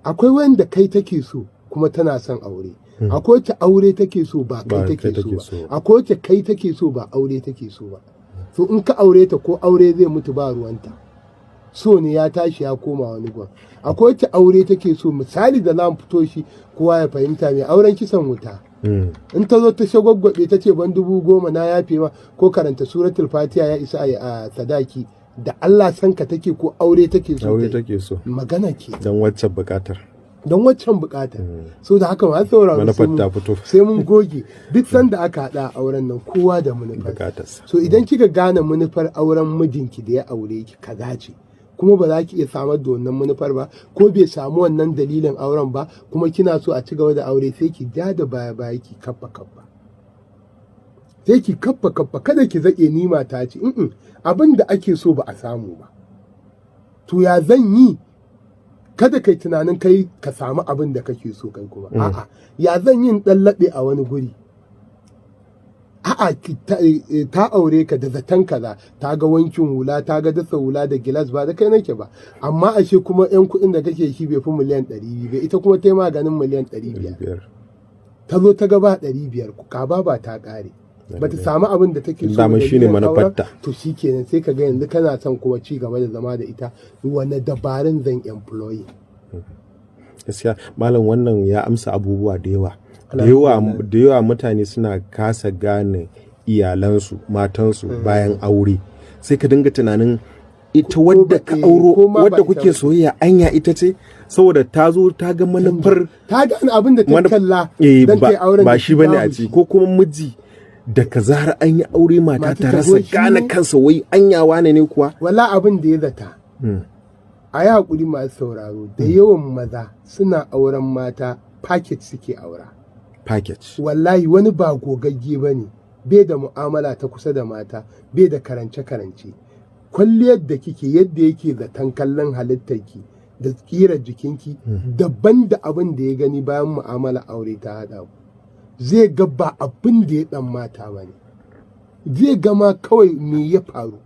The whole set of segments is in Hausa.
Akwai wanda kai take so kuma tana son aure. Akwai wacce aure take so ba kai Ba take kai so take ba. so. Akwai wacce kai take so ba aure take so ba. So in ka aure ta, ko aure zai mutu, ba ruwanta, so ne ya tashi ya koma wani gwan. Akwai wacce aure take so. Misali da za mu fito shi kowa ya fahimta, mai auren kisan wuta, in ta zo ta shagwaggwabe ta ce ban 10,000 na yafe ma, ko karanta Suratul Fatiha ya isa a yi a sadaki, da Allah san ka take ko aure take so Aure ta yi? take so. Magana ke. Don waccan bukatar. Don waccan bukata. So da haka masu sauraro, Manufar ta fito. sai mun goge. Duk sanda aka haɗa auren nan, kowa da manufar Bukatarsa. So idan kika gane manufar auren mijinki da ya aure ki kaza ce, kuma ba za ki iya samar da wannan manufar ba, ko bai samu wannan dalilin auren ba, kuma kina so a ci gaba da aure, sai ki ja da baya baya, ki kaffa kaffa, sai ki kaffa kaffa. Kada ki zaƙe ni mata ce. Abin da ake so ba a samu ba, to ya zan yi? Kada kai tunanin kai ka samu abin da kake so kai kuma. A'a, ya zan yin dan laɓe a wani guri? A'a, ta aure ka da zaton kaza, ta ga wankin hula, ta ga dasa hula da gilas, ba da kai nake ba, amma ashe kuma yan kuɗin da kake shi bai fi miliyan 200 ba. Ita kuma ta yi maganin miliyan 500. 500. Ta zo ta ga ba 500, ka ba ba ta ƙare, ba ta samu abin da take so Daman ba shine dalilin manufarta. auren. To shikenan, sai ka ga yanzu kana son kuma ci gaba da zama da ita, wane dabarun zan employ? Gaskiya malam, wannan ya amsa abubuwa da yawa da yawa da yawa. Mutane suna kasa gane iyalansu, matansu bayan aure. Sai ka dinga tunanin ita wadda ka auro, ko ma ba wadda ita kuke ba. soyayya, anya ita ce? Saboda ta zo ta ga manufar Ta gane abin da ta kalla dan ba, ta yi auren ba da shi bane a babu ci shi. Ko kuma miji da ka zara an yi aure, mata Mata ta ta rasa zo shi gane ne? kansa, wai anya wane ne kuwa? Wala abin da ya zata. A yi haƙuri masu sauraro, da yawan maza suna auren mata package suke aura. Package. Wallahi wani ba gogagge ba ne, bai da mu'amala ta kusa da mata, bai da karance-karance. Kwalliyar da kike, yadda yake zaton kallon halittarki da ƙirar jikinki daban da abin da ya gani bayan mu'amala aure ta haɗa ku. Zai ga ba abin da ya ɗan mata ba ne, zai gama kawai me ya faru.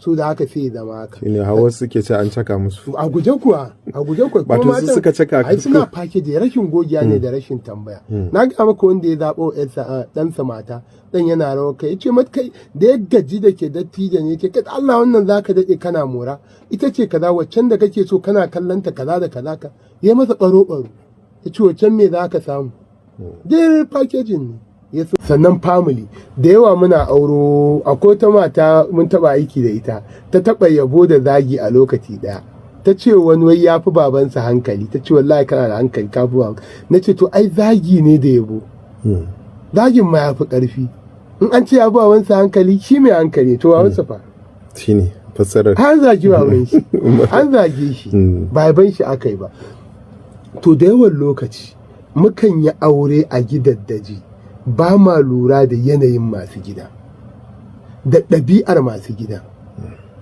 So da haka sai ya zama haka. Shine hawa suke ce an caka musu. A guje kuwa, a guje kuwa. Wato Kuma su matan- suka caka ai suna package. Rashin gogiya ne da rashin tambaya. Na ga maka wanda ya zaɓo yarsa, ɗansa mata, ɗan yana rawa kai, yace mata kai da ya gaji da ke dattijo ne, ce kai Allah wannan zaka daɗe kana mora, ita ce kaza, waccan da kake so kana kallanta kaza da kaza, ka ya masa baro baro, yace waccan me zaka samu? Dai packaging ne. Sannan family da yawa muna auro. Akwai ta mata mun taba aiki da ita, ta taba yabo da zagi a lokaci daya. Ta ce wani wai ya fi babansa hankali. Ta ce wallahi kana da hankali, ka fi baban. Na ce to ai zagi ne da yabo, zagin ma ya fi karfi. In an ce ya fi babansa hankali, shi mai hankali, to babansa fa? Shine fassarar. An zagi baban shi, an zage shi, ba yaban shi aka yi ba. To da yawan lokaci mukan yi aure a gidaddaji, ba ma lura da yanayin masu gida, da ɗabi'ar masu gida,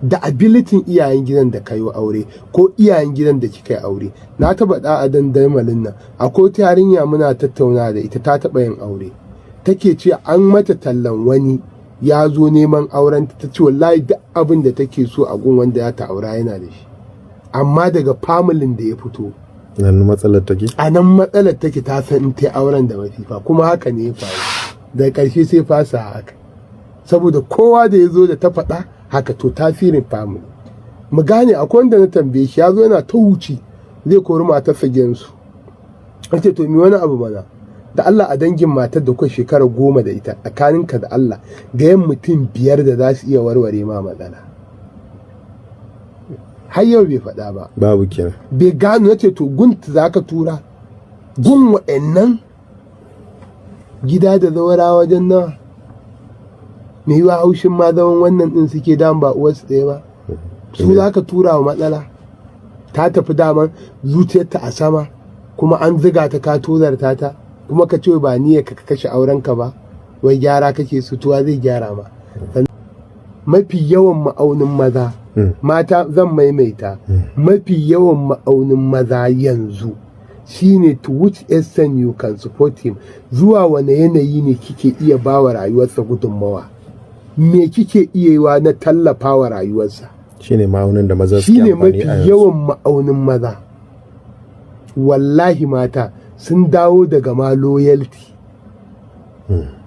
da abilitin iyayen gidan da ka yi aure ko iyayen gidan da kika yi aure. Na taɓa da a dandamalin nan, akwai wata yarinya muna tattauna da ita, ta taɓa yin aure. Take ce an mata tallan wani ya zo neman auren ta. Ce wallahi duk abin da take so a gun wanda ya ta aura yana da shi, amma daga familin da ya fito Nan matsalar take. A nan matsalar take. Ta san in ta yi auren da masifa, kuma haka ne ya faru. Daga ƙarshe sai fasa haka, saboda kowa da ya zo da ta faɗa haka. To tasirin family mu gane. Akwai wanda na tambaye shi, ya zo yana ta wuce zai kori matarsa gidansu. An ce to mi wani abu mana da Allah, a dangin matar da kuka shekara 10 da ita, tsakaninka da Allah ga yan mutum biyar da za su iya warware ma matsala. Har yau bai faɗa ba. Babu kenan. Bai gano. Na ce to gunt za ka tura gun wa'annan gida da zawara wajen nawa, mai yiwa haushin ma zaman wannan din suke dan ba uwarsu ɗaya ba. Su za ka tura wa matsala ta tafi, daman zuciyarta a sama, kuma an ziga ta, ka tozarta ta, kuma ka ce ba niyyar ka kashe aurenka ba, wai gyara kake su tuwa zai gyara ma. Mafi yawan ma'aunin maza, mata, zan maimaita, mafi yawan ma'aunin maza yanzu shine to which extent you can support him. Zuwa wane yanayi ne kike iya bawa rayuwarsa gudunmawa? Me kike iya yiwa na tallafa wa rayuwarsa? Shine ma'aunin da maza suke Shine amfani mafi a yanzu. yawan ma'aunin maza. Wallahi mata sun dawo daga ma loyalty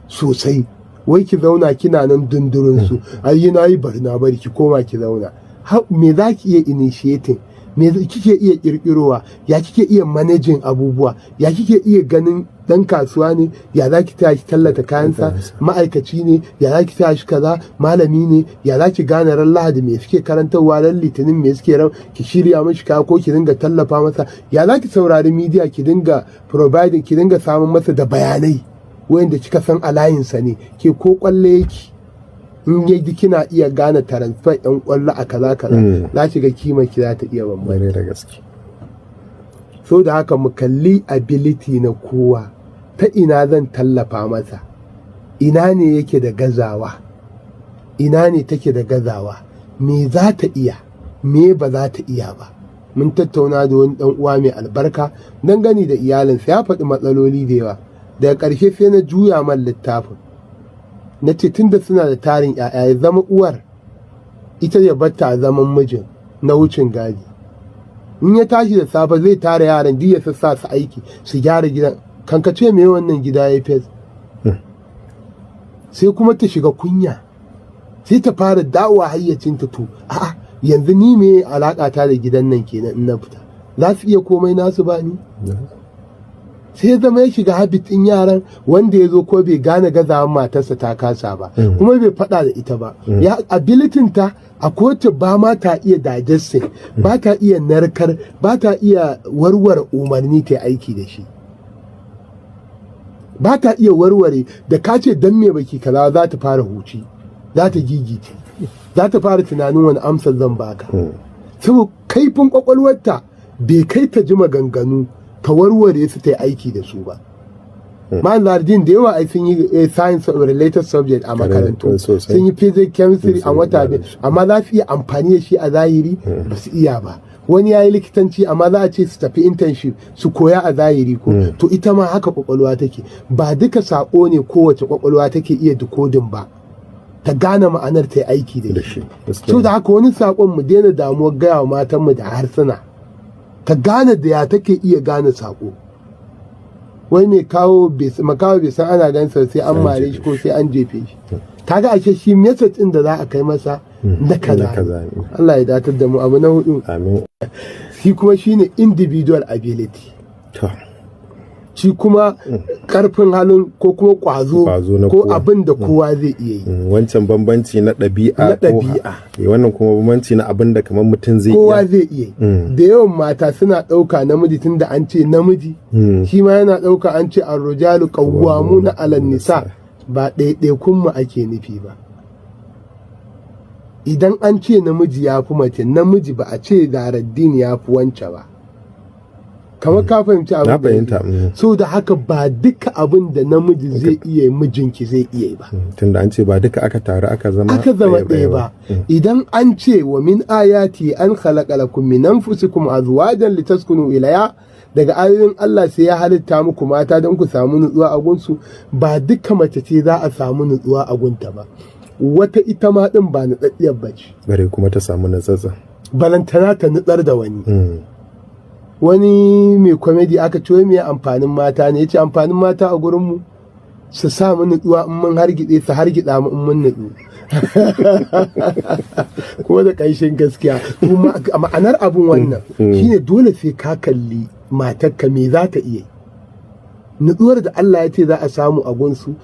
sosai. Wai ki zauna kina nan dundurin su, ai yi na yi, bari na bari, ki koma ki zauna. Me za ki iya initiating? Me kike iya kirkirowa? Ya kike iya managing abubuwa? Ya kike iya ganin dan kasuwa ne, ya za ki taya shi tallata kayansa? Ma'aikaci ne, ya za ki taya shi kaza? Malami ne, ya za ki gane ran Lahadi me suke karantarwa, ran Litinin me suke, ran ki shirya mishi kaya ko ki dinga tallafa masa? Ya za ki saurari media, ki dinga providing, ki dinga samun masa da bayanai wayanda kika san a layinsa ne? Ke ko kwalle yake, in ya ji kina iya gane transfer yan kwallo a kaza kaza, za ki ga kima ki za ta iya bambanta. Bare da gaske. So da haka mu kalli ability na kowa, ta ina zan tallafa masa, ina ne yake da gazawa, ina ne take da gazawa, me za ta iya, me ba za ta iya ba. Mun tattauna da wani dan uwa mai albarka dangane da iyalinsa, ya faɗi matsaloli da yawa. Daga ƙarshe sai na juya man littafin, na ce tunda suna da tarin 'ya'ya, ya zama uwar ita ya batta a zaman mijin na wucin gadi. In ya tashi da safe zai tara yaran duk ya sassa su aiki, su gyara gidan. Kankace me wannan, gida ya fes. Sai kuma ta shiga kunya, sai ta fara dawowa hayyacinta: to a'a, yanzu ni me alaka ta da gidan nan kenan? In na fita za su iya komai nasu ba ni. Sai ya zama ya shiga habit ɗin yaran. Wanda ya zo ko bai gane gazawan matarsa ta kasa ba, kuma bai faɗa da ita ba, ya ability ta a kotu ba ma ta iya digesting, ba ta iya narkar, ba ta iya warware umarni ta aiki da shi, ba ta iya warware. Da ka ce dan me baki kaza, za ta fara huci, za ta gigice, za ta fara tunanin wani amsar zan baka, saboda kaifin kwakwalwarta bai kai ta ji maganganu ta warware su ta yi aiki da su ba. Malam Lardin, da yawa ai sun yi science related subject a makarantu, sun yi physics, chemistry a wata, amma za su iya amfani da shi a zahiri? Ba su iya ba. Wani ya yi likitanci, amma za a ce su tafi internship su koya a zahiri ko? To ita ma haka kwakwalwa take. Ba duka sako ne kowace kwakwalwa take iya decoding ba, ta gane ma'anar ta yi aiki da shi. So da haka wani sakon mu daina damuwar gaya wa matanmu da harsuna, ta gane da ya take iya gane sako. Wai mai kawo makawo bai san ana gansa sai an mare shi ko sai an jefe shi. Kaga ashe shi message din da za a kai masa na kaza. Allah ya datar da mu. Abu na hudu, Amin. shi kuma shine individual ability. Shi kuma karfin halin ko kuma kwazo ko abin da kowa zai iya yi. Wancan bambanci na ɗabi'a. Na ɗabi'a. Wannan kuma bambanci na abin da kamar mutum zai Kowa zai iya yi. Da yawan mata suna ɗauka namiji, tun da an ce namiji, shi ma yana ɗauka an ce الرجال قوامون على النساء. Ba ɗaiɗaikun mu ake nufi ba. Idan an ce namiji ya fi mace, namiji ba, a ce Zaraddin ya fi wance ba. Kamar ka fahimci abin Na fahimta. So da haka ba duka abin da namiji zai iya, mijinki zai iya ba. Tunda an ce ba duka aka taru aka zama Aka zama ɗaya ba. Idan an ce ومن آياته أن خلق لكم من أنفسكم أزواجا لتسكنوا إليها, daga ayoyin Allah sai ya halitta muku mata don ku samu nutsuwa a gunsu, ba duka mace ce za a samu nutsuwa a gunta ba. Wata ita ma din ba nutsatsiyar ba ce. Bare kuma ta samu nutsatsa. Balantana ta nutsar da wani. Wani mai comedy aka ce wai me amfanin mata ne, yace amfanin mata a gurinmu su sa mu nutsuwa in mun hargitse, su hargitsa mu in mun nutsu. Kuma da ƙanshin gaskiya. Kuma ma'anar abun wannan shine dole sai ka kalli matarka, me za ta iya, nutsuwar da Allah ya ce za a samu a gunsu,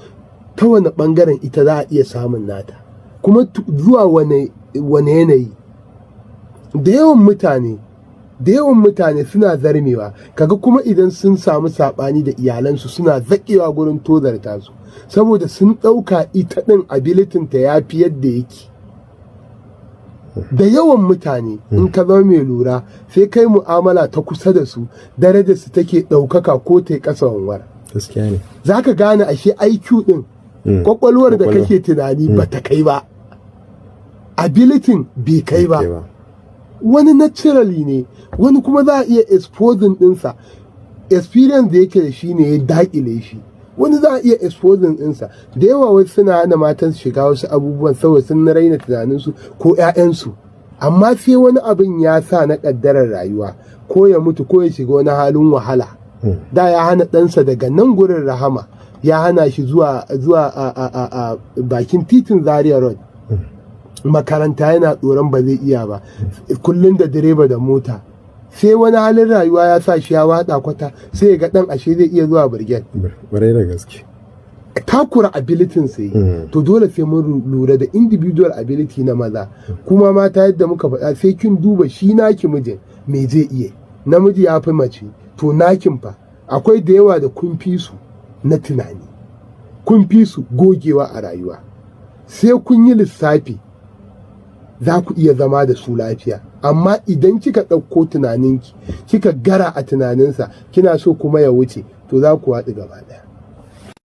ta wani bangaren ita za a iya samun nata, kuma zuwa wane yanayi. Da yawan mutane suna zarmewa, kaga kuma idan sun samu saɓani da iyalansu suna zaƙewa gurin tozarta su, saboda sun ɗauka ita ɗin ability n ta ya fi yadda yake. Da yawan mutane, in ka zama mai lura, sai kai mu'amala ta kusa da su, darajar su take ɗaukaka ko ta yi ƙasa wanwar. Gaskiya ne. Za ka gane ashe IQ ɗin, kwakwalwar da kake tunani ba ta kai ba, ability n bai kai ba. Wani naturally ne, wani kuma za a iya exposing ɗinsa, experience da yake da shi ne ya dakile shi. Wani za a iya exposing ɗinsa. Da yawa wasu suna hana matan su shiga wasu abubuwan saboda sun raina tunaninsu ko 'ya'yansu. Amma sai wani abin ya sa na ƙaddarar rayuwa, ko ya mutu ko ya shiga wani halin wahala. Da ya hana ɗansa daga nan gurin Rahama, ya hana shi zuwa a bakin titin Zaria Road makaranta, yana tsoron ba zai iya ba, kullum da direba da mota. Sai wani halin rayuwa ya sa shi ya watsa kwata, sai ya ga ɗan ashe zai iya zuwa brigade. Ƙwarai da gaske. Takura ability sai. To dole sai mun lura da individual ability na maza. Kuma mata, yadda muka faɗa, sai kin duba shi naki mijin me zai iya. Namiji ya fi mace, to nakin fa akwai da yawa da kun fi su na tunani, kun fi su gogewa a rayuwa. Sai kun yi lissafi za ku iya zama da su lafiya. Amma idan kika ɗauko tunaninki kika gara a tunaninsa, kina so kuma ya wuce, to za ku watsi gaba ɗaya.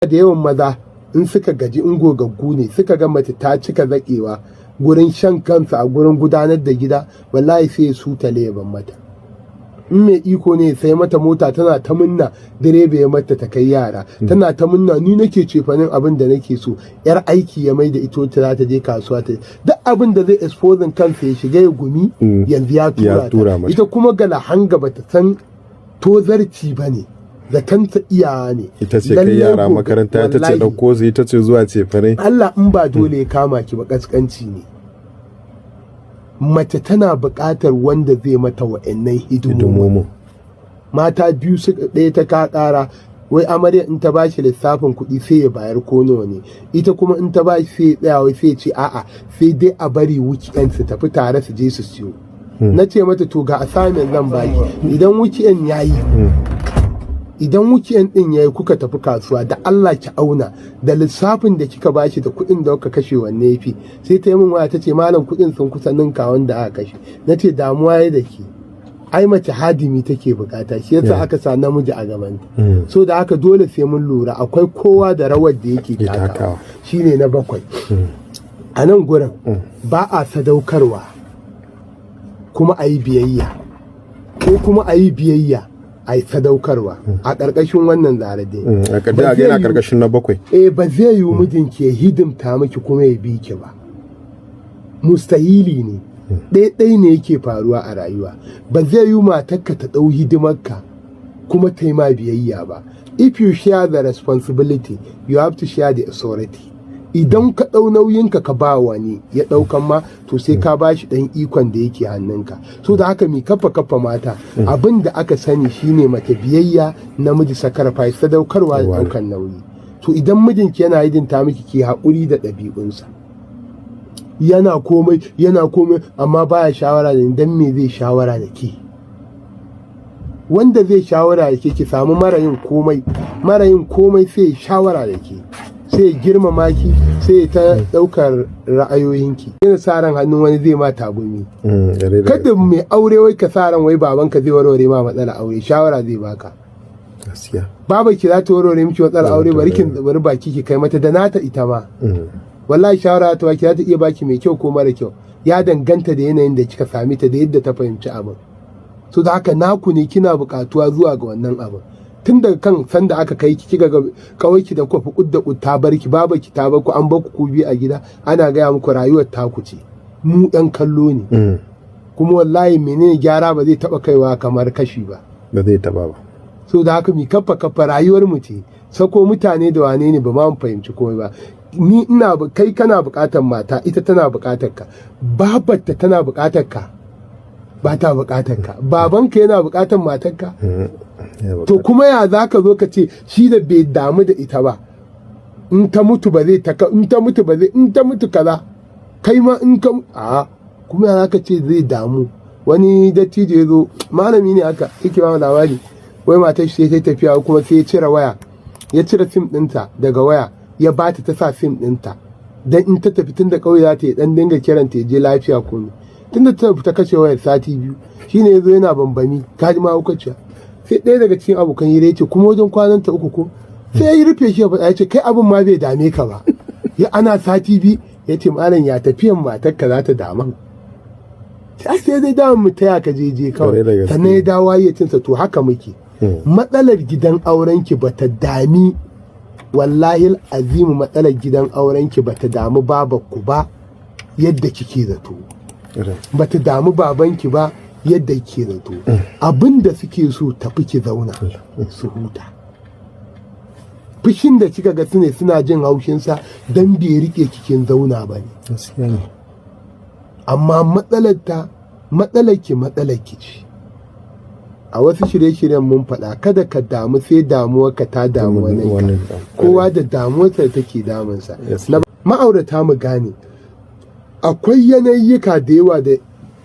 Da yawan maza in suka gaji, in gogaggu ne, suka ga mace ta cika zaƙewa gurin shan kansa a gurin gudanar da gida, wallahi sai ya sutale ya ban mata. In mai iko ne, sai mata mota, tana ta munna, direba ya mata ta kai yara, tana ta munna, ni nake cefanin abin da nake so. Yar aiki ya mai da ito ta za ta je kasuwa, ta duk abin da zai exposing kansa, ya shiga ya gumi. Yanzu ya tura Ya tura ta. mata. Ita kuma gala hanga bata san tozarci ba ne, zatanta iyawa ne. Ita ce kai Lallai yara gobe- makaranta, ita ce wallahi. ɗauko su, ita ce zuwa cefane. Allah, in ba dole ya kama ki ba, kaskanci ne. Mace tana buƙatar wanda zai mata wa'annan hidimomin. Hidimomin. Mata biyu suka, ɗaya ta ka ƙara wai amarya in ta bashi lissafin kuɗi sai ya bayar ko nawa ne. Ita kuma in ta bashi sai ya tsaya, wai sai ya ce a'a, sai dai a bari weekend su tafi tare su je su siyo. Na ce mata, to ga assignment zan baki, idan weekend yayi, idan weekend din yayi kuka tafi kasuwa, da Allah ki auna da lissafin da kika bashi da kuɗin da kuka kashe, wanne yafi? Sai ta yi min waya ta ce, malam, kuɗin sun kusa ninka wanda aka kashe. Na ce, damuwa ya da ke. Ai mace hadimi take bukata, shi yasa aka sa namiji a gaban. So da haka dole sai mun lura akwai kowa da rawar da yake Ke takawa. Takawa. Shine na bakwai. A nan gurin ba a sadaukarwa kuma a yi biyayya, ko kuma a yi biyayya a yi sadaukarwa a ƙarƙashin wannan zarade. A Ba zai yana yiwu- karkashin na bakwai. Eh, ba zai yiwu mijinki ya hidimta miki kuma ya bi ki ba, mustahili ne. Ɗaiɗai ne yake faruwa a rayuwa. Ba zai yiwu matarka ta ɗau hidimarka kuma ta yi ma biyayya ba. If you share the responsibility, you have to share the authority. Idan ka ɗau nauyinka ka ba wani ya ɗaukan ma, to sai ka ba shi ɗan ikon da yake hannunka. So da haka mi kafa kafa mata, abin da aka sani shine mace biyayya, namiji sacrifice, sadaukarwa da Wani. ɗaukan nauyi. To idan mijinki yana hidinta miki, ki haƙuri da ɗabi'unsa. Yana komai, yana komai, amma baya shawara da ni, dan me zai shawara da ke? Wanda zai shawara da ke, ki samu mara yin komai. Mara yin komai sai ya shawara da ke, sai ya girmama ki, sai ya ta ɗaukar ra'ayoyinki. Yana sa ran hannun wani zai ma tagumi. Ƙwarai da Kada mai aure wai ka sa ran wai babanka zai warware ma matsala aure, shawara zai baka. Gaskiya. Babanki za ta warware miki matsalar aure? Bari kin bari baki ki kai mata da nata ita ma. Wallahi shawara ta baki, za ta iya baki mai kyau ko mara kyau, ya danganta da yanayin da kika sami ta da yadda ta fahimci abin. So da haka naku ne, kina buƙatuwa zuwa ga wannan abin tun daga kan sanda aka kai ki, kika ga kawai ki da kuka fi kudda kud ta barki, babanki ta bar ku, an bar ku ku biyu a gida, ana gaya muku rayuwar taku ce, mu ɗan kallo ne. Kuma wallahi menene gyara ba zai taɓa kaiwa kamar kashi ba. Ba zai taba ba. So da haka mi kafa kafa, rayuwar mu ce. Sako mutane da wane ne ba ma mu fahimci komai ba. Ni ina kai kana buƙatar mata, ita tana buƙatar ka, babarta tana buƙatar ka, ba ta buƙatar ka, babanka yana buƙatar matarka. Ya To kuma ya za ka zo ka ce shi da bai damu da ita ba, in ta mutu ba zai taka, in ta mutu ba zai, in ta mutu kaza, kai ma in ka a kuma ya za ka ce zai damu? Wani dattijo ya zo, malami ne haka, yake ba mu labari wai matar shi sai ta tafiya, kuma sai ya cire waya, ya cire sim ɗinta daga waya, ya bata ta sa sim ɗinta dan in ta tafi, tun da ƙauye za ta yi, dan dinga kiranta ya je lafiya komai. Tun da ta tafi ta kashe wayar sati 2, shine ya zo yana bambami, kaji ma hukaciya. Sai ɗaya daga cikin abokan hira ya ce, kuma wajen kwanan ta 3 ko sai ya rufe shi ya faɗa, ya ce, kai abin ma bai dame ka ba, ya ana sati 2. Ya ce, malam, ya tafiyan matarka za ta daman? Sai sai dai dama mu taya ka jeje Kwarai da kawai. gaske. Sannan ya dawo hayyacinsa. To haka muke. Matsalar gidan aurenki bata dami, wallahi azimu, matsalar gidan aurenki bata damu babarku ba yadda kike zato. Bata damu babanki ba yadda ke zato. Abin da suke so, tafi ki zauna su huta. Fushin da kika ga sune suna jin haushinsa don bai rike kikin zauna ba ne. Gaskiya ne. Amma matsalar ta, matsalar ki, matsalar ki ce. A wasu shirye-shiryen mun faɗa, kada ka damu sai damuwarka ta damu wani. Wannan. Kowa da damuwarsa da take damunsa. Yes. Na ma'aurata, mu gane akwai yanayyuka da yawa da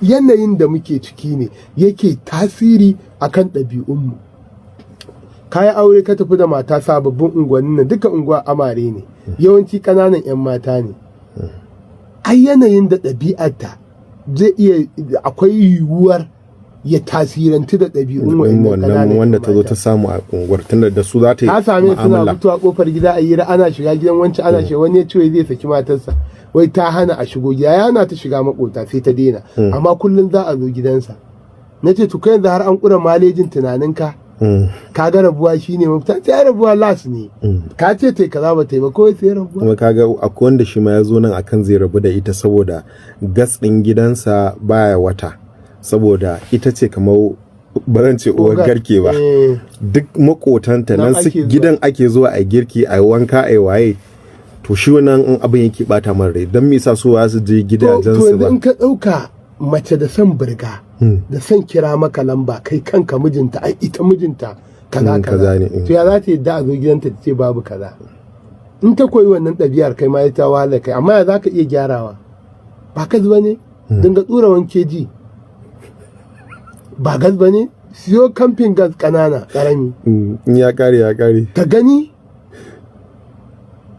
yanayin da muke ciki ne yake tasiri akan ɗabi'unmu. Ka yi aure, ka tafi da mata sababbin unguwannin nan, duka unguwa amare ne, yawanci ƙananan 'yan mata ne. Ai yanayin da ɗabi'arta zai iya, akwai yiwuwar ya tasirantu da ɗabi'un wa'annan wannan ƙananan wanda 'yan ta zo mata. Ta samu a unguwar, tunda da su za ta yi Ka same suna mu'amala. fitowa kofar gida a yi, ana shiga gidan wancan, ana shiga. Wani ya ce wai zai saki matarsa, wai ta hana a shigo gida, ya hana ta shiga makota, sai ta daina, amma kullum za a zo gidansa. Na ce, to kai yanzu har an kura malejin tunaninka, ka ga rabuwa shine mafita? Sai rabuwa last ne. Ka ce tai kaza, ba tai ba, kawai sai rabuwa. Kuma kaga akwai wanda shi ma ya zo nan akan zai rabu da ita saboda gas ɗin gidansa baya wata, saboda ita ce kamar, ba zan ce uwar garke ba, duk makotanta Nan nan su ake zuwa. Gidan ake zuwa a girki, a wanka, a waye. To shi wannan in abin yake bata min rai, don me yasa su ba su je To gidajensu yanzu ba? in ka ɗauka mace da son burga, da son kira maka lamba, kai kanka mijinta, ai ita mijinta kaza, kaza kaza ne. To ya za ta yadda a zo gidanta ta ce babu kaza? In ta koyi wannan ɗabi'ar, kai ma ta wahala kai. Amma ya za ka iya gyarawa? Ba ka zuba ne, dinga tsura wanke ji, ba gas ba ne, siyo camping gas ƙanana, ƙarami. In ya kare, ya kare. Ka gani,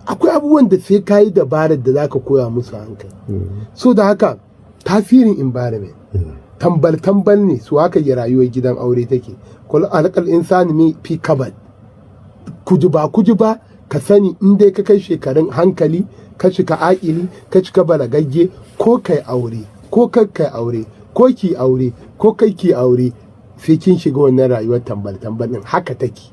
akwai abubuwan da sai ka yi dabarar da za ka koya musu hankali. So da haka tasirin environment tambal tambal ne su. Haka ya rayuwar gidan aure take. Khuliqal insani min fi kabad. Kuji ba kuji ba, ka sani in dai ka kai shekarun hankali, ka cika aƙili, ka cika balagagge, ko kai aure ko kai kai aure, ko ki aure ko kai ki aure, sai kin shiga wannan rayuwar tambal tambal din. Haka take.